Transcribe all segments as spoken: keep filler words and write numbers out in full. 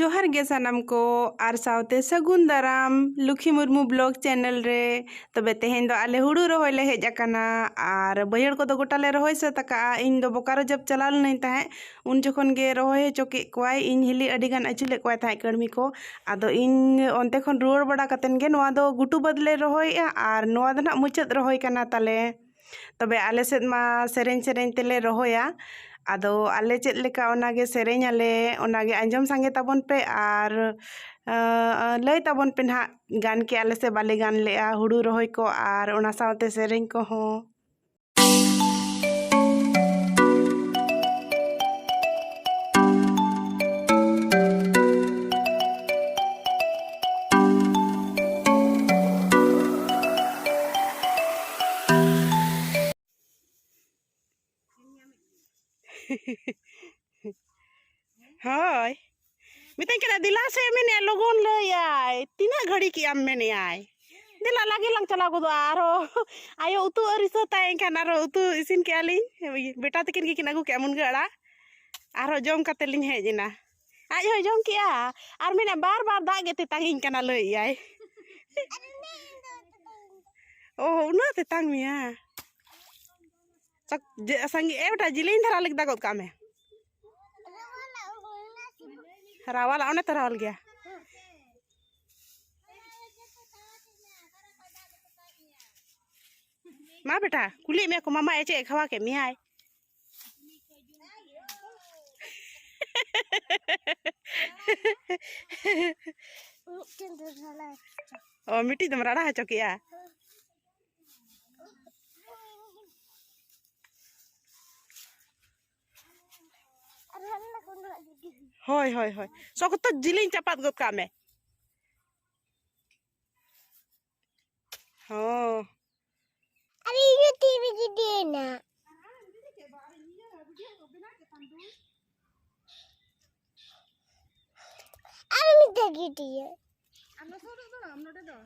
ᱡᱚᱦᱟᱨ ᱜᱮ ᱥᱟᱱᱟᱢ ᱠᱚ, ᱟᱨ ᱥᱟᱶᱛᱮ ᱥᱟᱹᱜᱩᱱ ᱫᱟᱨᱟᱢ ᱞᱩᱠᱷᱤ ᱢᱩᱨᱢᱩ ᱵᱞᱚᱜ ᱪᱮᱱᱮᱞ ᱨᱮ᱾ ᱛᱚᱵᱮ ᱛᱮᱦᱮᱧ ᱫᱚ ᱟᱞᱮ ᱦᱩᱲᱩ ᱨᱚᱦᱚᱭ ᱞᱮ ᱦᱮᱡ ᱟᱠᱟᱱᱟ, ᱟᱨ ᱵᱟᱹᱭᱦᱟᱹᱲ ᱠᱚᱫᱚ ᱜᱚᱴᱟ ᱞᱮ ᱨᱚᱦᱚᱭ ᱥᱟᱹᱛ ᱟᱠᱟᱜᱼᱟ᱾ ᱤᱧ ᱫᱚ ᱵᱚᱠᱟᱨᱚ ᱡᱚᱵ ᱪᱟᱞᱟᱣ ᱞᱮᱱᱟᱹᱧ ᱛᱟᱦᱮᱸᱫ, ᱩᱱ ᱡᱚᱠᱷᱚᱱ ᱜᱮ ᱨᱚᱦᱚᱭ ᱦᱚᱪᱚ ᱠᱮᱫ ᱠᱚᱣᱟᱭ᱾ ᱤᱧ ᱦᱤᱞᱤ ᱟᱹᱰᱤ ᱜᱟᱱ ᱟᱹᱪᱩ ᱞᱮᱫ ᱠᱚᱣᱟᱭ ᱛᱟᱦᱮᱸᱫ ᱠᱟᱹᱲᱢᱤ ᱠᱚ᱾ ᱟᱫᱚ ᱤᱧ ᱚᱱᱛᱮ ᱠᱷᱚᱱ ᱨᱩᱣᱟᱹᱲ ᱵᱟᱲᱟ ᱠᱟᱛᱮᱱ ᱜᱮ ᱱᱚᱣᱟ ᱫᱚ ᱜᱷᱩᱴᱩ ᱵᱟᱹᱫᱽ ᱞᱮ ᱨᱚᱦᱚᱭᱮᱫᱼᱟ, ᱟᱨ ᱱᱚᱣᱟ ᱫᱚ ᱱᱟᱦᱟᱜ ᱢᱩᱪᱟᱹᱫ ᱨᱚᱦᱚᱭ ᱠᱟᱱᱟ ᱛᱟᱞᱮ᱾ ᱛᱚᱵᱮ ᱟᱞᱮ ᱥᱮᱫ ᱢᱟ ᱥᱮᱨᱮᱧ ᱥᱮᱨᱮᱧ ᱛᱮᱞᱮ ᱨᱚᱦᱚᱭᱟ᱾ ᱟᱫᱚ ᱟᱞᱮ ᱪᱮᱫ ᱞᱮᱠᱟ, ᱚᱱᱟᱜᱮ ᱥᱮᱨᱮᱧ ᱟᱞᱮ, ᱚᱱᱟᱜᱮ ᱟᱸᱡᱚᱢ ᱥᱟᱸᱜᱮ ᱛᱟᱵᱚᱱ ᱯᱮ, ᱟᱨ ᱟᱸ, ᱞᱟᱹᱭ ᱛᱟᱵᱚᱱ ᱯᱮ ᱱᱟᱦᱟᱜ, ᱜᱟᱱ ᱠᱮᱜᱼᱟ ᱞᱮ ᱥᱮ ᱵᱟᱞᱮ ᱜᱟᱱ ᱞᱮᱜᱼᱟ ᱦᱩᱲᱩ ᱨᱚᱦᱚᱭ ᱠᱚ, ᱟᱨ ᱚᱱᱟ ᱥᱟᱶᱛᱮ ᱥᱮᱨᱮᱧ ᱠᱚᱦᱚᱸ᱾ ᱦᱳᱭ᱾ ᱢᱮᱛᱟᱹᱧ ᱠᱟᱱᱟ, "ᱫᱮᱞᱟ ᱥᱮ", ᱢᱮᱱᱮᱫᱼᱟ, "ᱞᱚᱜᱚᱱ ᱞᱟᱹᱭᱟᱭ, ᱛᱤᱱᱟᱹᱜ ᱜᱷᱟᱹᱲᱤ ᱠᱮᱜ ᱟᱢ?" ᱢᱮᱱᱮᱫᱼᱟᱭ᱾ ᱫᱮᱞᱟ, ᱞᱟᱜᱮ ᱞᱟᱝ ᱪᱟᱞᱟᱣ ᱜᱚᱫᱚᱜᱼᱟ᱾ ᱟᱨᱦᱚᱸ ᱟᱭᱳ ᱩᱛᱩ ᱟᱹᱣᱨᱤ ᱥᱟᱹᱛᱟᱭ, ᱮᱱᱠᱷᱟᱱ ᱟᱨᱦᱚᱸ ᱩᱛᱩ ᱤᱥᱤᱱ ᱠᱮᱜᱼᱟ ᱞᱤᱧ᱾ ᱵᱮᱴᱟ ᱛᱟᱹᱠᱤᱱ ᱜᱮᱠᱤᱱ ᱟᱹᱜᱩ ᱠᱮᱜᱼᱟ ᱢᱩᱱᱜᱟᱹ ᱟᱲᱟᱜ᱾ ᱟᱨᱦᱚᱸ ᱡᱚᱢ ᱠᱟᱛᱮ ᱞᱤᱧ ᱦᱮᱡ ᱮᱱᱟ᱾ ᱟᱡ ᱦᱚᱸᱭ ᱡᱚᱢ ᱠᱮᱜᱼᱟ᱾ ᱟᱨ ᱢᱮᱱᱮᱫᱼᱟ, "ᱵᱟᱨ ᱵᱟᱨ ᱫᱟᱜ ᱜᱮ ᱛᱮᱛᱟᱝ ᱤᱧ ᱠᱟᱱᱟ", ᱞᱟᱹᱭᱮᱫᱼᱟᱭ᱾ ᱚ, ᱩᱱᱟᱹᱜ ᱛᱮᱛᱟᱝ ᱢᱮᱭᱟ? ᱥᱟᱠ-, ᱡᱮ-, ᱥᱟᱸᱜᱮ, ᱮ ᱵᱮᱴᱟ, ᱡᱤᱞᱤᱧ ᱫᱷᱟᱨᱟ ᱞᱮᱠᱫᱟ ᱜᱚᱫ ᱠᱟᱜ ᱢᱮ᱾ ᱨᱟᱣᱟᱞᱟ, ᱚᱱᱮ ᱛᱚ ᱨᱟᱣᱟᱞ ᱜᱮᱭᱟ᱾ ᱢᱟ ᱵᱮᱴᱟ, ᱠᱩᱞᱤᱭᱮᱫ ᱢᱮᱭᱟ ᱠᱚ, ᱢᱟᱢᱟ ᱮ ᱪᱮᱫ ᱮ ᱠᱷᱟᱣᱟ ᱠᱮᱫ ᱢᱮᱭᱟᱭ? ᱢᱤᱫᱴᱮᱱ ᱫᱚ ᱨᱟᱲᱟ᱾ ᱚ, ᱢᱤᱫᱴᱤᱡ ᱫᱚᱢ ᱨᱟᱲᱟ ᱦᱚᱪᱚ ᱠᱮᱜᱼᱟ? ᱦᱳᱭ, ᱦᱳᱭ, ᱦᱳᱭ᱾ ᱥᱚᱠᱛᱚ ᱡᱤᱞᱤᱧ ᱪᱟᱯᱟᱫ ᱜᱚᱫ ᱠᱟᱜ ᱢᱮ᱾ ᱦᱚᱸ᱾ ᱟᱨ ᱤᱧ ᱫᱚ ᱛᱤ ᱨᱮ ᱜᱤᱰᱤᱭᱮᱱᱟ᱾ ᱟᱨ ᱢᱤᱫ ᱫᱷᱟᱣ ᱜᱤᱰᱤᱭᱮ᱾ ᱟᱨ ᱞᱚᱥᱚᱫᱚᱜ ᱫᱚ ᱟᱢ ᱱᱚᱰᱮ ᱫᱚ᱾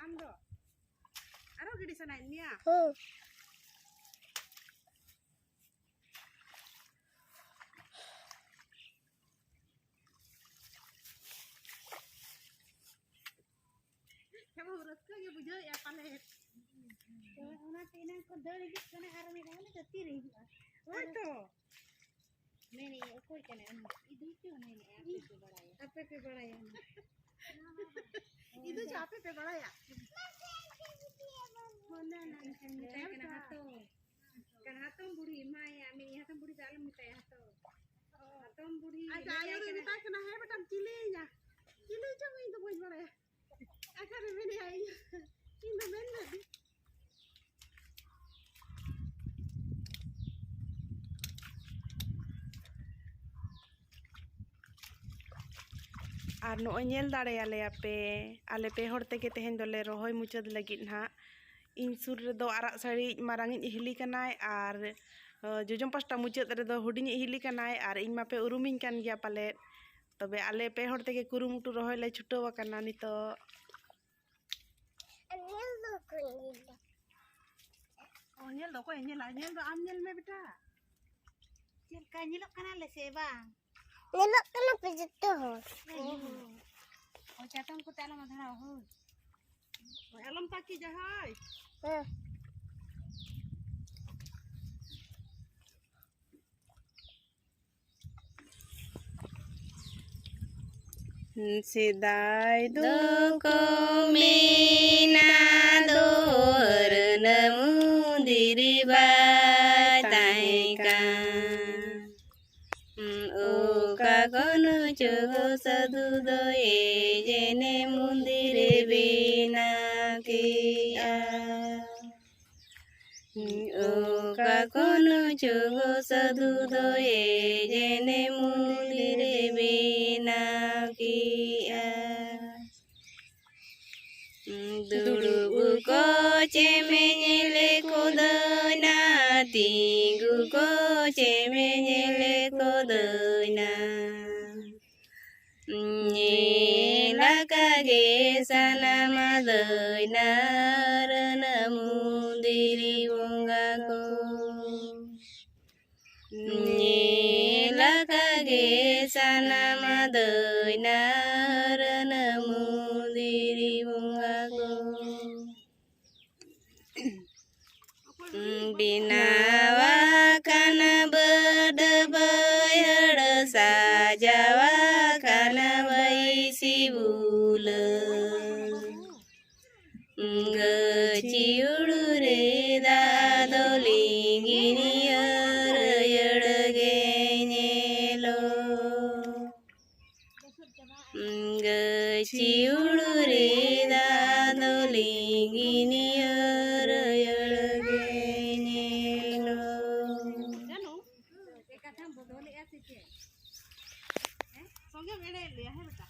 ᱟᱢ ᱫᱚ ᱟᱨᱚ ᱜᱤᱰᱤ ᱥᱟᱱᱟᱭᱮᱫ ᱢᱮᱭᱟ? ᱦᱩᱸ᱾ ᱵᱩᱡᱷᱟᱹᱣᱮᱫᱼᱟ ᱯᱟᱞᱮ᱾ ᱚᱱᱟᱛᱮ ᱮᱱᱟᱝ ᱠᱚ ᱫᱟᱹᱲ ᱦᱤᱡᱩᱜ ᱠᱟᱱᱟ ᱟᱨ ᱢᱮᱱᱟ, "ᱩᱱᱤ ᱫᱚ ᱛᱤᱨᱮ ᱦᱤᱡᱩᱜᱼᱟ?" ᱦᱳᱭ ᱛᱚ᱾ ᱢᱮᱱᱮᱫ, "ᱚᱠᱚᱭ ᱠᱟᱱᱟᱭ ᱩᱱᱤ?" ᱤᱫᱤ ᱦᱚᱪᱚ ᱢᱮᱱᱮᱫᱼᱟ, ᱟᱯᱮ ᱯᱮ ᱵᱟᱲᱟᱭᱟ᱾ ᱟᱯᱮ ᱯᱮ ᱵᱟᱲᱟᱭᱟ᱾ ᱤᱫᱤ ᱦᱚᱪᱚ ᱟᱯᱮ ᱯᱮ ᱵᱟᱲᱟᱭᱟ᱾ ᱢᱮᱛᱟᱭ ᱠᱟᱱᱟ, ᱦᱟᱛᱚᱢ᱾ ᱠᱟᱱᱟ, ᱦᱟᱛᱚᱢ ᱵᱩᱲᱦᱤ, ᱮᱢᱟᱭᱟ, ᱢᱮᱱᱮᱫ, "ᱦᱟᱛᱚᱢ ᱵᱩᱲᱦᱤ ᱫᱚ ᱟᱞᱚᱢ ᱢᱮᱛᱟᱭᱟ, ᱦᱟᱛᱚᱢ᱾ ᱦᱟᱛᱚᱢ ᱵᱩᱲᱦᱤ, ᱟᱪᱪᱷᱟ, ᱢᱮᱱᱟᱭ ᱟᱭᱳ ᱫᱚ ᱠᱟᱱᱟ, ᱢᱮᱛᱟᱭ ᱠᱟᱱᱟ, 'ᱦᱮᱸ ᱵᱮᱴᱟᱢ ᱪᱤᱞᱤᱭᱤᱧᱟ? ᱪᱤᱞᱤ ᱦᱚᱪᱚ ᱢᱮ, ᱤᱧ ᱫᱚ ᱵᱟᱹᱧ ᱵᱟᱲᱟᱭᱟ᱾ ᱟᱠᱟᱨᱮ ᱢᱮᱱᱟᱭᱟ ᱤᱧ? ᱤᱧ ᱫᱚ ᱢᱮᱱ ᱢᱮ᱾ ᱟᱨ ᱱᱚᱜᱼᱚᱭ ᱧᱮᱞ ᱫᱟᱲᱮᱭᱟᱞᱮᱭᱟᱯᱮ, ᱟᱞᱮ ᱯᱮ ᱦᱚᱲ ᱛᱮᱜᱮ ᱛᱮᱦᱮᱧ ᱫᱚᱞᱮ ᱨᱚᱦᱚᱭ ᱢᱩᱪᱟᱹᱫ ᱞᱟᱹᱜᱤᱫ ᱱᱟᱦᱟᱜ᱾ ᱤᱧ ᱥᱩᱨ ᱨᱮᱫᱚ ᱟᱨᱟᱜ ᱥᱟᱹᱲᱤ ᱢᱟᱨᱟᱝᱤᱡ ᱦᱤᱞᱤ ᱠᱟᱱᱟᱭ ᱟᱨ, ᱟᱸ, ᱡᱚᱡᱚᱢ ᱯᱟᱥᱴᱟ ᱢᱩᱪᱟᱹᱫ ᱨᱮᱫᱚ ᱦᱩᱰᱤᱧᱤᱡ ᱦᱤᱞᱤ ᱠᱟᱱᱟᱭ ᱟᱨ ᱤᱧ ᱢᱟᱯᱮ ᱩᱨᱩᱢᱤᱧ ᱠᱟᱱ ᱜᱮᱭᱟ ᱯᱟᱞᱮᱫ᱾ ᱛᱚᱵᱮ ᱟᱞᱮ ᱯᱮ ᱦᱚᱲ ᱛᱮᱜᱮ ᱠᱩᱨᱩᱢᱩᱴᱩ ᱨᱚᱦᱚᱭ ᱞᱮ ᱪᱷᱩᱴᱟᱹᱣ ᱟᱠᱟᱱᱟ ᱱᱤᱛᱚᱜ᱾ ᱧᱮᱞ ᱫᱚ ᱚᱠᱚᱭ ᱧᱮᱞᱟ? ᱚ, ᱧᱮᱞ ᱫᱚ ᱚᱠᱚᱭ ᱧᱮᱞᱟ? ᱧᱮᱞ ᱫᱚ ᱟᱢ ᱧᱮᱞ ᱢᱮ ᱵᱮᱴᱟ᱾ ᱪᱮᱫ ᱞᱮᱠᱟ ᱧᱮᱞᱚᱜ ᱠᱟᱱᱟ ᱞᱮ ᱥᱮ ᱵᱟᱝ? ᱧᱮᱞᱚᱜ ᱠᱟᱱᱟ ᱯᱮ ᱡᱚᱛᱚ ᱦᱚᱲ᱾ ᱦᱳᱭ᱾ ᱚ, ᱪᱟᱛᱚᱢ ᱠᱚᱛᱮ ᱟᱞᱚᱢ ᱟᱫᱷᱲᱟᱣᱟ, ᱦᱳᱭ᱾ ᱦᱳᱭ, ᱟᱞᱚᱢ ᱛᱟᱹᱠᱤᱡᱟ, ᱦᱳᱭ᱾ ᱦᱮᱸ᱾ ᱥᱮᱫᱟᱭ ᱫᱚᱠᱚ ᱢᱮᱱᱟ ᱫᱚᱨᱱᱟ ᱢᱚᱱᱫᱤᱨ ᱵᱟᱭ ᱛᱟᱦᱮᱸ ᱠᱟᱱ᱾ ᱚᱠᱟ ᱠᱷᱚᱱ ᱪᱚ ᱥᱟᱹᱫᱷᱩ ᱫᱚᱭ ᱡᱮᱱᱮ ᱢᱚᱱᱫᱤᱨᱮ ᱵᱮᱱᱟᱣ ᱠᱮᱜᱼᱟ᱾ ᱚᱠᱟ ᱠᱷᱚᱱ ᱪᱚ ᱥᱟᱹᱫᱷᱩ ᱫᱚᱭ ᱡᱮᱱᱮ ᱢᱚᱱᱫᱤᱨᱮ ᱵᱮᱱᱟᱣ ᱠᱮᱜᱼᱟ᱾ ᱫᱩᱲᱩᱵ ᱠᱚ ᱪᱮᱢᱮᱧ ᱞᱮ ᱠᱚᱫᱚᱭᱱᱟ, ᱛᱤᱸᱜᱩ ᱠᱚ ᱪᱮᱢᱮᱧ ᱞᱮ ᱠᱚᱫᱚᱭᱱᱟ᱾ ᱧᱮᱞ ᱟᱠᱟ ᱜᱮ ᱥᱟᱱᱟᱢ ᱫᱟᱹᱭᱱᱟ ᱨᱟᱹᱱᱟ ᱢᱚᱱᱫᱤᱨ ᱵᱚᱸᱜᱟ ᱠᱚ᱾ ᱧᱮᱞ ᱟᱠᱟ ᱜᱮ ᱥᱟᱱᱟᱢ ᱫᱟᱹᱭᱱᱟ ᱨᱟᱹᱱᱟ ᱢᱚᱱᱫᱤᱨ ᱵᱚᱸᱜᱟ ᱠᱚ᱾ ᱵᱮᱱᱟᱣ ᱟᱠᱟᱱ ᱵᱟᱹᱫᱽ ᱵᱟᱹᱭᱦᱟᱹᱲ ᱥᱟᱡᱟᱣ ᱟᱠᱟᱱ ᱵᱟᱹᱭᱥᱤ ᱵᱩᱞᱟᱹ᱾ ᱜᱟᱹᱪᱷᱤ ᱦᱩᱲᱩ ᱨᱮ ᱫᱟᱜ ᱫᱚ ᱞᱤᱸᱜᱤᱱ ᱦᱟᱹᱨᱭᱟᱹᱲ ᱜᱮ ᱧᱮᱞᱚᱜ᱾ ᱜᱟᱹᱪᱷᱤ ᱦᱩᱲᱩ ᱨᱮ ᱫᱟᱜ ᱫᱚ ᱞᱤᱸᱜᱤᱱ ᱦᱟᱹᱨᱭᱟᱹᱲ ᱜᱮ ᱧᱮᱞᱚᱜ᱾ ᱥᱚᱸᱜᱮᱢ ᱮᱲᱮᱭᱮᱫ ᱞᱮᱭᱟ, ᱦᱮᱸ ᱵᱮᱴᱟ?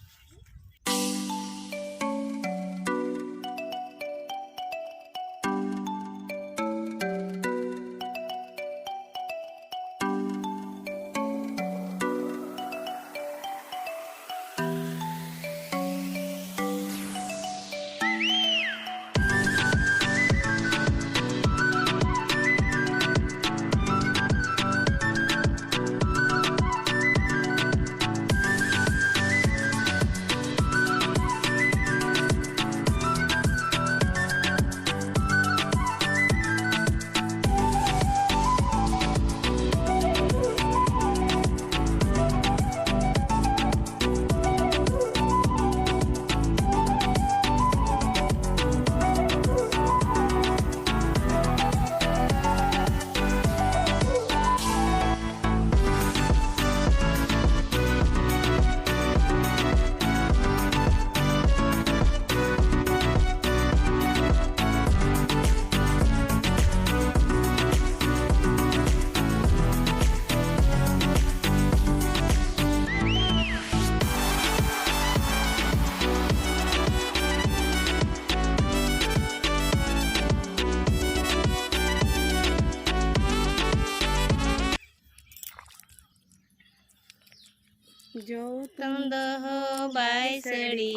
ᱡᱚᱛᱚᱱ ᱫᱚᱦᱚ ᱵᱟᱭ ᱥᱟᱹᱲᱤ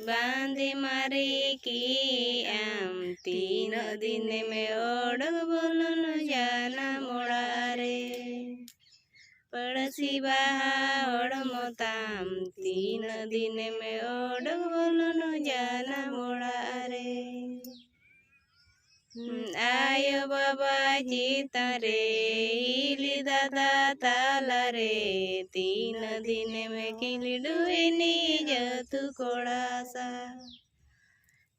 ᱵᱟᱸᱫᱮ ᱢᱟᱨᱮ ᱠᱮᱜ ᱟᱢ, ᱛᱤᱱᱟᱹᱜ ᱫᱤᱱᱮᱢ ᱚᱰᱚᱠ ᱵᱚᱞᱚᱱ ᱡᱟᱱᱟᱢ ᱚᱲᱟᱜ ᱨᱮ᱾ ᱯᱟᱹᱲᱥᱤ ᱵᱟᱦᱟ ᱦᱚᱲᱢᱚ ᱛᱟᱢ, ᱛᱤᱱᱟᱹᱜ ᱫᱤᱱᱮᱢ ᱚᱰᱚᱠ ᱵᱚᱞᱚᱱ ᱡᱟᱱᱟᱢ ᱚᱲᱟᱜ ᱨᱮ᱾ ᱟᱭᱳ ᱵᱟᱵᱟ ᱪᱮᱛᱟᱱ ᱨᱮ, ᱦᱤᱞᱤ ᱫᱟᱫᱟ ᱛᱟᱞᱟ ᱨᱮ, ᱛᱤᱱᱟᱹᱜ ᱫᱤᱱᱮᱢ ᱠᱷᱤᱞᱰᱩᱭ ᱱᱤᱡ ᱟᱹᱛᱩ ᱠᱚᱲᱟ ᱥᱟ᱾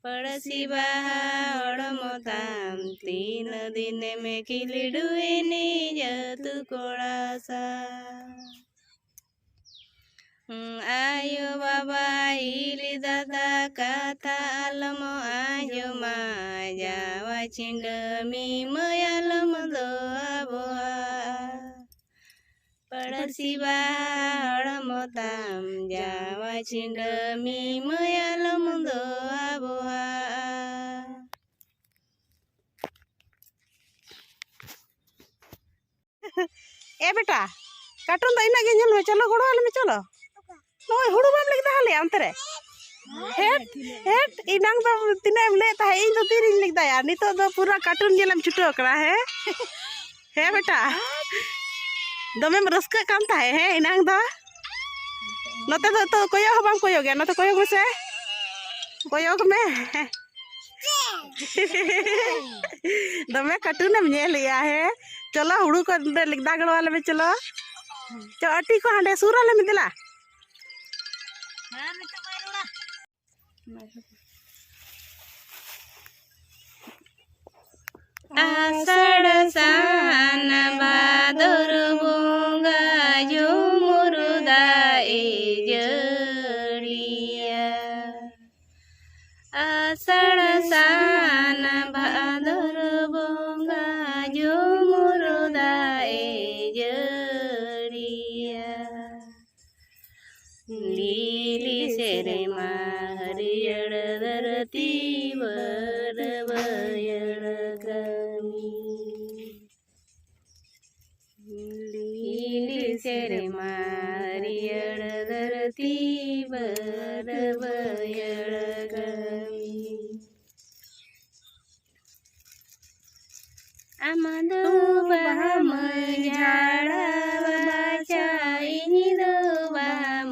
ᱯᱟᱹᱲᱥᱤ ᱵᱟᱦᱟ ᱦᱚᱲᱢᱚ ᱛᱟᱢ, ᱛᱤᱱᱟᱹᱜ ᱫᱤᱱᱮᱢ ᱠᱷᱤᱞᱰᱩᱭ ᱱᱤᱡ ᱟᱹᱛᱩ ᱠᱚᱲᱟ ᱥᱟ᱾ ᱟᱭᱳ ᱵᱟᱵᱟ ᱦᱤᱞᱤ ᱫᱟᱫᱟ ᱠᱟᱛᱷᱟ ᱟᱞᱚᱢ ᱟᱸᱡᱚᱢᱟ, ᱡᱟᱶᱟᱭ ᱪᱷᱤᱸᱰᱟᱹ ᱢᱤᱢᱟᱹᱭ ᱟᱞᱚᱢ ᱫᱚᱦᱟᱵᱚᱦᱟ᱾ ᱯᱟᱹᱲᱥᱤ ᱵᱟᱦᱟ ᱦᱚᱲᱢᱚ ᱛᱟᱢ, ᱡᱟᱶᱟᱭ ᱪᱷᱤᱸᱰᱟᱹ ᱢᱤᱢᱟᱹᱭ ᱟᱞᱚᱢ ᱫᱚᱦᱟᱵᱚᱦᱟ᱾ ᱮ ᱵᱮᱴᱟ, ᱠᱟᱨᱴᱩᱱ ᱫᱚ ᱤᱱᱟᱹᱜ ᱜᱮ ᱧᱮᱞ ᱢᱮ, ᱪᱚᱞᱚ ᱜᱚᱲᱚ ᱟᱞᱮ ᱢᱮ, ᱪᱚᱞᱚ᱾ ᱱᱚᱜᱼᱚᱭ ᱦᱩᱲᱩ ᱵᱟᱢ ᱞᱮᱠᱫᱟ ᱦᱟᱞᱮᱭᱟ ᱚᱱᱛᱮ ᱨᱮ? ᱦᱮᱴ, ᱦᱮᱴ, ᱮᱱᱟᱝ ᱫᱚ ᱛᱤᱱᱟᱹᱜ ᱮᱢ ᱞᱟᱹᱭᱮᱫ ᱛᱟᱦᱮᱸᱫ, ᱤᱧ ᱫᱚ ᱛᱤᱨᱤᱧ ᱞᱮᱠᱫᱟᱭᱟ, ᱱᱤᱛᱚᱜ ᱫᱚ ᱯᱩᱨᱟᱹ ᱠᱟᱨᱴᱩᱱ ᱧᱮᱞᱮᱢ ᱪᱷᱩᱴᱟᱹᱣ ᱠᱟᱱᱟ, ᱦᱮᱸ? ᱦᱮᱸ ᱵᱮᱴᱟ, ᱫᱚᱢᱮᱢ ᱨᱟᱹᱥᱠᱟᱹᱜ ᱠᱟᱱ ᱛᱟᱦᱮᱸᱫ, ᱦᱮᱸ, ᱮᱱᱟᱝ ᱫᱚ᱾ ᱱᱚᱛᱮ ᱫᱚ ᱛᱚ ᱠᱚᱭᱚᱜ ᱦᱚᱸ ᱵᱟᱢ ᱠᱚᱭᱚᱜ ᱜᱮᱭᱟ, ᱱᱚᱛᱮ ᱠᱚᱭᱚᱜ ᱢᱮᱥᱮ, ᱠᱚᱭᱚᱜ ᱢᱮ᱾ ᱫᱚᱢᱮ ᱠᱟᱨᱴᱩᱱ ᱮᱢ ᱧᱮᱞᱮᱜᱼᱟ, ᱦᱮᱸ? ᱪᱚᱞᱚ, ᱦᱩᱲᱩ ᱠᱚ ᱱᱚᱰᱮ ᱞᱮᱠᱫᱟ ᱜᱚᱲᱚ ᱟᱞᱮ ᱢᱮ, ᱪᱚᱞᱚ᱾ ᱪᱚ, ᱟᱹᱴᱤ ᱠᱚ ᱦᱟᱸᱰᱮ ᱥᱩᱨ ᱟᱞᱮ ᱢᱮ, ᱫᱮᱞᱟ᱾ ᱟᱥᱟᱲ ᱥᱟᱱ ᱵᱷᱟᱫᱚᱨ ᱵᱚᱸᱜᱟ ᱡᱷᱩᱢᱩᱨ ᱫᱟᱜ ᱮ ᱡᱟᱹᱲᱤᱭᱟ᱾ ᱟᱥᱟᱲ ᱥᱟᱱ ᱵᱷᱟᱫᱚᱨ ᱵᱚᱸᱜᱟ ᱡᱷᱩᱢᱩᱨ ᱫᱟᱜ ᱮ ᱡᱟᱹᱲᱤᱭᱟ᱾ ᱞᱤᱞᱤ ᱥᱮᱨᱢᱟ ᱦᱟᱹᱨᱭᱟᱹᱲ ᱫᱷᱟᱹᱨᱛᱤ ᱵᱟᱹᱫ ᱵᱟᱹᱭᱦᱟᱹᱲ ᱠᱟᱹᱢᱤ᱾ ᱞᱤᱞᱤ ᱥᱮᱨᱢᱟ ᱦᱟᱹᱨᱭᱟᱹᱲ ᱫᱷᱟᱹᱨᱛᱤ ᱵᱟᱹᱫ ᱵᱟᱹᱭᱦᱟᱹᱲ ᱠᱟᱹᱢᱤ᱾ ᱟᱢ ᱫᱚ ᱵᱟᱢ ᱡᱷᱟᱲᱟ ᱵᱟᱪᱷᱟ, ᱤᱧ ᱫᱚ ᱵᱟᱢ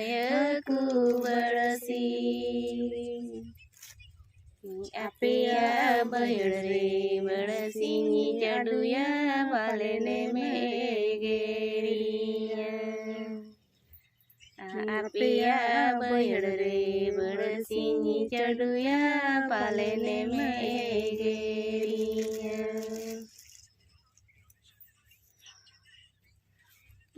ᱦᱟᱹᱠᱩ ᱵᱟᱹᱲᱥᱤ᱾ ᱟᱯ ᱟᱯᱮᱭᱟᱜ ᱵᱟᱹᱭᱦᱟᱹᱲ ᱨᱮ ᱵᱟᱹᱲᱥᱤᱧ ᱪᱟᱰᱚᱭᱟ, ᱯᱟᱞᱮᱱᱮᱢ ᱮᱜᱮᱨᱤᱧᱟ᱾ ᱟᱯᱮᱭᱟᱜ ᱵᱟᱹᱭᱦᱟᱹᱲ ᱨᱮ ᱵᱟᱹᱲᱥᱤᱧ ᱪᱟᱰᱚᱭᱟ, ᱯᱟᱞᱮᱱᱮᱢ ᱮᱜᱮᱨᱤᱧᱟ᱾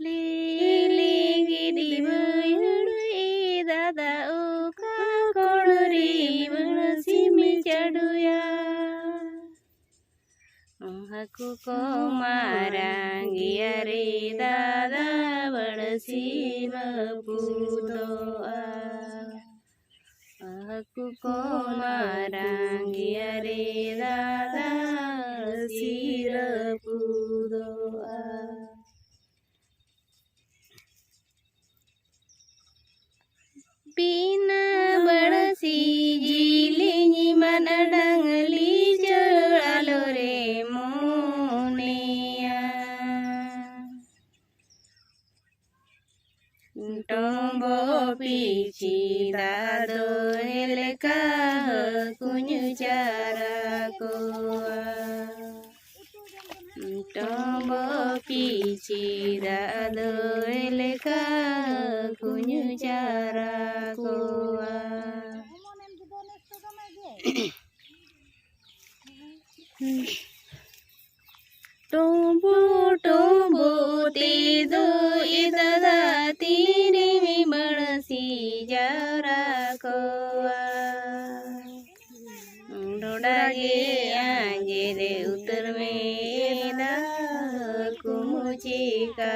ᱞᱤᱞᱤ ᱜᱤᱰᱤ ᱵᱟᱹᱭᱦᱟᱹᱲ ᱮ ᱫᱟᱫᱟ, ᱚᱠᱟ ᱠᱚᱬ ᱨᱮ ᱵᱟᱹᱲᱥᱤᱢ ᱪᱟᱰᱚᱭᱟ? ᱦᱟᱹᱠᱩ ᱠᱚ ᱢᱟᱨᱟᱝ ᱜᱮᱭᱟ ᱨᱮ ᱫᱟᱫᱟ, ᱵᱟᱹᱲᱥᱤ ᱨᱟᱹᱯᱩᱫᱚᱜᱼᱟ᱾ ᱦᱟᱹᱠᱩ ᱠᱚ ᱢᱟᱨᱟᱝ ᱜᱮᱭᱟ ᱨᱮ ᱫᱟᱫᱟ, ᱵᱟᱹᱲᱥᱤ ᱨᱟᱹᱯᱩᱫᱚᱜᱼᱟ᱾ ᱵᱤᱱᱟᱹ ᱵᱟᱹᱲᱥᱤ ᱡᱤᱞᱤᱧ ᱢᱟᱱ ᱰᱟᱝᱞᱤ ᱪᱟᱹᱲ ᱟᱞᱚᱨᱮ ᱢᱚᱱᱮᱭᱟ᱾ ᱴᱚᱢᱵᱚ ᱯᱤᱪᱷᱤ ᱫᱟᱫᱚ ᱞᱮᱠᱟ ᱦᱟᱹᱠᱩᱧ ᱪᱟᱨᱟ ᱠᱚᱣᱟ᱾ ᱴᱚᱢᱵᱚ ᱯᱤᱪᱷᱤ ᱫᱟᱫᱚ ᱞᱮᱠᱟ ᱦᱟᱹᱠᱩᱧ ᱪᱟᱨᱟ ᱠᱚᱣᱟ᱾ ᱴᱩᱢᱵᱩ ᱴᱩᱢᱵᱩ ᱛᱮᱫᱚ ᱮ ᱫᱟᱫᱟ ᱛᱤᱨᱮᱢ ᱵᱟᱹᱲᱥᱤ ᱡᱟᱣᱨᱟ ᱠᱚᱣᱟ? ᱰᱷᱚᱰᱟ ᱜᱮ ᱟᱸᱡᱮᱫ ᱩᱛᱟᱹᱨ ᱢᱮ ᱮ ᱫᱟᱫᱟ, ᱦᱟᱹᱠᱩᱢ ᱪᱤᱠᱟ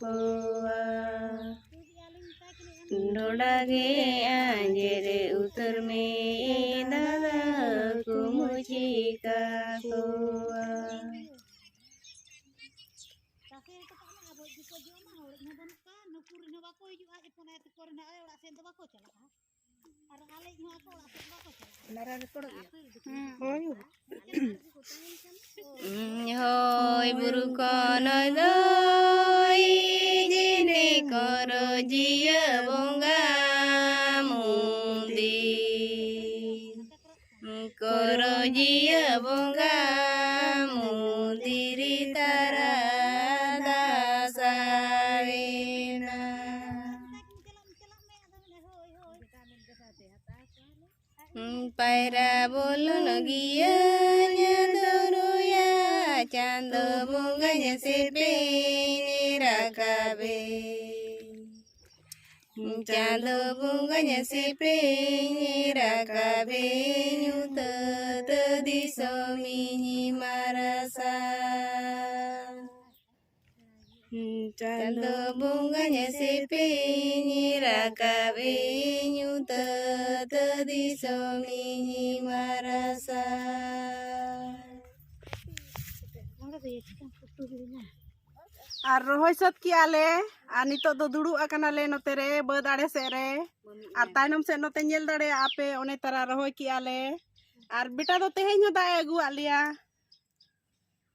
ᱠᱚᱣᱟ? ᱰᱷᱚᱰᱟ ᱜᱮ ᱟᱸᱡᱮᱫ ᱩᱛᱟᱹᱨ ᱢᱮ ᱮ ᱫᱟᱫᱟ, ᱦᱟᱹᱠᱩᱢ ᱪᱤᱠᱟ ᱠᱚᱣᱟ? ᱛᱟᱥᱮ ᱦᱚᱴᱚ ᱠᱟᱜ ᱢᱮ, ᱟᱵᱚ ᱤᱫᱤ ᱠᱚ ᱡᱚᱢᱟ, ᱦᱚᱲ ᱦᱚᱸ ᱵᱟᱹᱱᱩᱜ ᱠᱚᱣᱟ, ᱱᱩᱠᱩ ᱨᱮᱱ ᱦᱚᱸ ᱵᱟᱠᱚ ᱦᱤᱡᱩᱜᱼᱟ, ᱡᱚᱛᱚᱱᱟᱭ ᱛᱟᱠᱚ ᱨᱮᱱᱟᱜ ᱟᱭ ᱚᱲᱟᱜ ᱥᱮᱱ ᱫᱚ ᱵᱟᱠᱚ ᱪᱟᱞᱟᱜᱼᱟ᱾ ᱟᱨ ᱟᱞᱮ ᱦᱚᱸ ᱟᱠᱚ ᱚᱲᱟᱜ ᱥᱮᱱ ᱵᱟᱠᱚ ᱪᱟᱞᱟᱜᱼᱟ᱾ ᱚᱱᱟ ᱨᱮ ᱨᱮᱠᱚᱨᱰᱚᱜ ᱜᱮᱭᱟ᱾ ᱦᱳᱭ᱾ ᱦᱳᱭ ᱵᱩᱨᱩ ᱠᱷᱚᱱ ᱫᱚᱭ ᱡᱤᱱᱮ ᱠᱚᱨᱚ ᱡᱤᱭᱟᱹ ᱵᱚᱸᱜᱟ ᱢᱚᱱᱫᱤᱨ᱾ ᱠᱚᱨ ᱡᱤᱭᱟᱹ ᱵᱚᱸᱜᱟ ᱢᱩᱫᱤᱨᱤ ᱛᱟᱨᱟ ᱫᱟᱥᱟᱲᱮᱱᱟ᱾ ᱯᱟᱭᱨᱟ ᱵᱚᱞᱚᱱ ᱜᱤᱭᱟᱹᱧ ᱫᱚᱨᱚᱭᱟ, ᱪᱟᱸᱫᱚ ᱵᱚᱸᱜᱟᱧ ᱥᱮᱯᱮᱧ ᱨᱟᱠᱟᱵᱮ᱾ ᱪᱟᱸᱫᱚ ᱵᱚᱸᱜᱟᱧ ᱥᱮᱯᱮᱧ ᱨᱟᱠᱟᱵᱮ, ᱧᱩᱛᱟᱹᱛ ᱫᱤᱥᱚᱢᱤᱧ ᱢᱟᱨᱥᱟᱞ᱾ ᱪᱟᱸᱫᱚ ᱵᱚᱸᱜᱟᱧ ᱥᱮᱯᱮᱧ ᱨᱟᱠᱟᱵᱮ, ᱧᱩᱛᱟᱹᱛ ᱫᱤᱥᱚᱢᱤᱧ ᱢᱟᱨᱥᱟᱞ᱾ ᱟᱨ ᱨᱚᱦᱚᱭ ᱥᱟᱹᱛ ᱠᱮᱜᱼᱟ ᱞᱮ, ᱟᱨ ᱱᱤᱛᱚᱜ ᱫᱚ ᱫᱩᱲᱩᱵ ᱟᱠᱟᱱᱟᱞᱮ ᱱᱚᱛᱮ ᱨᱮ ᱵᱟᱹᱫᱽ ᱟᱲᱮ ᱥᱮᱫ ᱨᱮ᱾ ᱟᱨ ᱛᱟᱭᱱᱚᱢ ᱥᱮᱫ ᱱᱚᱛᱮ ᱧᱮᱞ ᱫᱟᱲᱮᱭᱟᱜᱼᱟ ᱯᱮ, ᱚᱱᱮ ᱛᱟᱨᱟ ᱨᱚᱦᱚᱭ ᱠᱮᱜᱼᱟ ᱞᱮ᱾ ᱟᱨ ᱵᱮᱴᱟ ᱫᱚ ᱛᱮᱦᱮᱧ ᱦᱚᱸ ᱫᱟᱜ ᱮ ᱟᱹᱜᱩᱣᱟᱫ ᱞᱮᱭᱟ᱾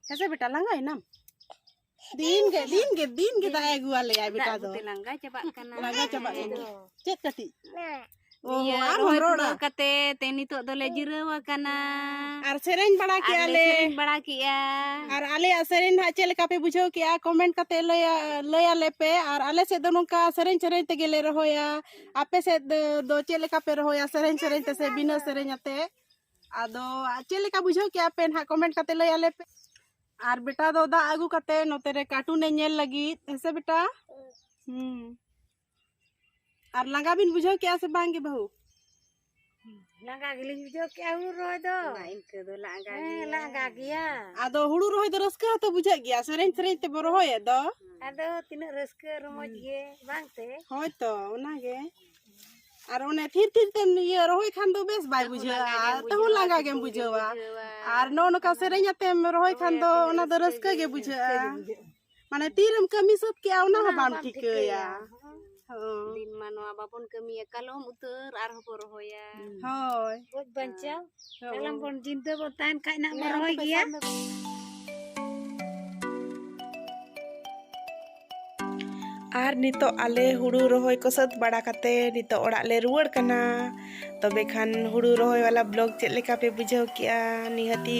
ᱦᱮᱸ ᱥᱮ ᱵᱮᱴᱟ, ᱞᱟᱸᱜᱟᱭᱮᱱᱟᱢ? ᱫᱤᱱ ᱜᱮ, ᱫᱤᱱ ᱜᱮ, ᱫᱤᱱ ᱜᱮ ᱫᱟᱜ ᱮ ᱟᱹᱜᱩᱣᱟᱞᱮᱭᱟ ᱵᱮᱴᱟ ᱫᱚ᱾ ᱞᱟᱸᱜᱟ ᱪᱟᱵᱟᱜ ᱠᱟᱱᱟ᱾ ᱞᱟᱸᱜᱟ ᱪᱟᱵᱟᱜ ᱠᱟᱱᱟ᱾ ᱪᱮᱫ ᱠᱟᱹᱴᱤᱡ? ᱚ, ᱤᱭᱟᱹ, ᱟᱢ ᱨᱚᱦᱚᱭ ᱨᱚᱲᱟ᱾ ᱯᱩᱨᱟᱹᱣ ᱠᱟᱛᱮ ᱛᱮ ᱱᱤᱛᱚᱜ ᱫᱚᱞᱮ ᱡᱤᱨᱟᱹᱣ ᱟᱠᱟᱱᱟ᱾ ᱟᱨ ᱥᱮᱨᱮᱧ ᱵᱟᱲᱟ ᱟᱨ ᱠᱮᱜᱼᱟ ᱞᱮ ᱞᱮ᱾ ᱥᱮᱨᱮᱧ ᱵᱟᱲᱟ ᱠᱮᱜᱼᱟ᱾ ᱟᱨ ᱟᱞᱮᱭᱟᱜ ᱥᱮᱨᱮᱧ ᱱᱟᱦᱟᱜ ᱪᱮᱫ ᱞᱮᱠᱟ ᱯᱮ ᱵᱩᱡᱷᱟᱹᱣ ᱠᱮᱜᱼᱟ, comment ᱠᱟᱛᱮ ᱞᱟᱹᱭᱟ-, ᱞᱟᱹᱭᱟᱞᱮ ᱯᱮ᱾ ᱟᱨ ᱟᱞᱮ ᱥᱮᱫ ᱫᱚ ᱱᱚᱝᱠᱟ ᱥᱮᱨᱮᱧ ᱥᱮᱨᱮᱧ ᱛᱮᱜᱮ ᱞᱮ ᱨᱚᱦᱚᱭᱟ᱾ ᱟᱯᱮ ᱥᱮᱫ ᱫᱚ, ᱫᱚ ᱪᱮᱫ ᱞᱮᱠᱟ ᱯᱮ ᱨᱚᱦᱚᱭᱟ, ᱥᱮᱨᱮᱧ ᱥᱮᱨᱮᱧ ᱛᱮ ᱥᱮ ᱵᱤᱱᱟᱹ ᱥᱮᱨᱮᱧ ᱟᱛᱮ? ᱟᱫᱚ ᱪᱮᱫ ᱞᱮᱠᱟ ᱵᱩᱡᱷᱟᱹᱣ ᱠᱮᱜᱼᱟ ᱯᱮ ᱱᱟᱦᱟᱜ, comment ᱠᱟᱛᱮ ᱞᱟᱹᱭ ᱟᱞᱮ ᱯᱮ᱾ ᱟᱨ ᱵᱮᱴᱟ ᱫᱚ ᱫᱟᱜ ᱟᱹᱜᱩ ᱠᱟᱛᱮ ᱱᱚᱛᱮ ᱨᱮ cartoon ᱮ ᱧᱮᱞ ᱞᱟᱹᱜᱤᱫ, ᱦᱮᱸ ᱥᱮ ᱵᱮᱴᱟ? ᱦᱩᱸ᱾ ᱟᱨ ᱞᱟᱸᱜᱟ ᱵᱤᱱ ᱵᱩᱡᱷᱟᱹᱣ ᱠᱮᱜᱼᱟ ᱥᱮ ᱵᱟᱝ ᱜᱮ ᱵᱟᱹᱦᱩ? ᱞᱟᱸᱜᱟ ᱜᱮᱞᱤᱧ ᱵᱩᱡᱷᱟᱹᱣ ᱠᱮᱜᱼᱟ ᱦᱩᱲᱩ ᱨᱚᱦᱚᱭ ᱫᱚ᱾ ᱢᱟ ᱤᱱᱠᱟᱹ ᱫᱚ ᱞᱟᱸᱜᱟ ᱦᱮᱸ, ᱜᱮᱭᱟ᱾ ᱞᱟᱸᱜᱟ ᱜᱮᱭᱟ᱾ ᱟᱫᱚ ᱦᱩᱲᱩ ᱨᱚᱦᱚᱭ ᱫᱚ ᱨᱟᱹᱥᱠᱟᱹ ᱦᱚᱸᱛᱚ ᱵᱩᱡᱷᱟᱹᱜ ᱜᱮᱭᱟ, ᱥᱮᱨᱮᱧ ᱥᱮᱨᱮᱧ ᱛᱮᱵᱚ ᱨᱚᱦᱚᱭᱮᱫ ᱫᱚ᱾ ᱟᱫᱚ ᱛᱤᱱᱟᱹᱜ ᱨᱟᱹᱥᱠᱟᱹ ᱨᱚᱢᱚᱡᱽ ᱦᱩᱸ᱾ ᱜᱮ, ᱵᱟᱝ ᱛᱮ? ᱦᱳᱭ ᱛᱚ, ᱚᱱᱟᱜᱮ᱾ ᱟᱨ ᱚᱱᱮ ᱛᱷᱤᱨ ᱛᱷᱤᱨ ᱛᱮᱢ ᱤᱭᱟᱹ ᱨᱚᱦᱚᱭ ᱠᱷᱟᱱ ᱫᱚ ᱵᱮᱥ ᱵᱟᱭ ᱛᱟᱹᱦᱩ ᱵᱩᱡᱷᱟᱹᱜᱼᱟ, ᱞᱟᱸᱜᱟ ᱜᱮᱢ ᱛᱟᱹᱦᱩ ᱵᱩᱡᱷᱟᱹᱣᱟ, ᱞᱟᱸᱜᱟ ᱜᱮᱢ ᱡᱩᱫᱤᱢ ᱵᱩᱡᱷᱟᱹᱣᱟ᱾ ᱵᱩᱡᱷᱟᱹᱣᱟ᱾ ᱟᱨ ᱱᱚᱜᱼᱚ ᱱᱚᱝᱠᱟ ᱥᱮᱨᱮᱧ ᱟᱛᱮᱢ ᱨᱚᱦᱚᱭ ᱠᱷᱟᱱ ᱫᱚ ᱚᱱᱟ ᱫᱚ ᱨᱟᱹᱥᱠᱟᱹ ᱜᱮ ᱵᱩᱡᱷᱟᱹᱜᱼᱟ᱾ ᱢᱟᱱᱮ ᱛᱤᱨᱮᱢ ᱠᱟᱹᱢᱤ ᱥᱟᱹᱛ ᱠᱮᱜᱼᱟ, ᱚᱱᱟ ᱦᱚᱸ ᱵᱟᱢ ᱴᱷᱤᱠᱟᱹᱭᱟ᱾ ᱦᱚᱸ᱾ ᱫᱤᱱ ᱢᱟ ᱱᱚᱣᱟ ᱵᱟᱵᱚᱱ ᱠᱟᱹᱢᱤᱭᱟ, ᱠᱟᱞᱚᱢ ᱩᱛᱟᱹᱨ ᱟᱨᱦᱚᱸ ᱵᱚ ᱨᱚᱦᱚᱭᱟ᱾ ᱦᱳᱭ᱾ ᱜᱚᱡ ᱵᱟᱧᱪᱟᱣ᱾ ᱦᱚᱸ᱾ ᱠᱟᱞᱚᱢ ᱵᱚᱱ ᱡᱤᱱᱫᱟᱹ ᱵᱚᱱ ᱛᱟᱦᱮᱱ ᱠᱷᱟᱡ ᱱᱟᱜ ᱵᱚᱱ ᱨᱚᱦᱚᱭ ᱜᱮᱭᱟ᱾ ᱟᱨ ᱱᱤᱛᱚᱜ ᱟᱞᱮ ᱦᱩᱲᱩ ᱨᱚᱦᱚᱭ ᱠᱚ ᱥᱟᱹᱛ ᱵᱟᱲᱟ ᱠᱟᱛᱮ ᱱᱤᱛᱚᱜ ᱚᱲᱟᱜ ᱞᱮ ᱨᱩᱣᱟᱹᱲ ᱠᱟᱱᱟ᱾ ᱛᱚᱵᱮ ᱠᱷᱟᱱ ᱦᱩᱲᱩ ᱨᱚᱦᱚᱭ ᱵᱟᱞᱟ ᱵᱞᱚᱜ ᱪᱮᱫ ᱞᱮᱠᱟ ᱯᱮ ᱵᱩᱡᱷᱟᱹᱣ ᱠᱮᱜᱼᱟ? ᱱᱤᱦᱟᱹᱛᱤ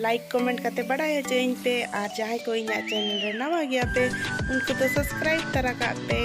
ᱞᱟᱭᱤᱠ ᱠᱚᱢᱮᱱᱴ ᱠᱟᱛᱮ ᱵᱟᱲᱟᱭ ᱦᱚᱪᱚᱭᱟᱹᱧ ᱯᱮ᱾ ᱟᱨ ᱡᱟᱦᱟᱸᱭ ᱠᱚ ᱤᱧᱟᱹᱜ ᱪᱮᱱᱮᱞ ᱨᱮ ᱱᱟᱣᱟ ᱜᱮᱭᱟ ᱯᱮ, ᱩᱱᱠᱩ ᱫᱚ ᱥᱟᱵᱥᱠᱨᱟᱭᱤᱵ ᱛᱟᱨᱟ ᱠᱟᱜ ᱯᱮ᱾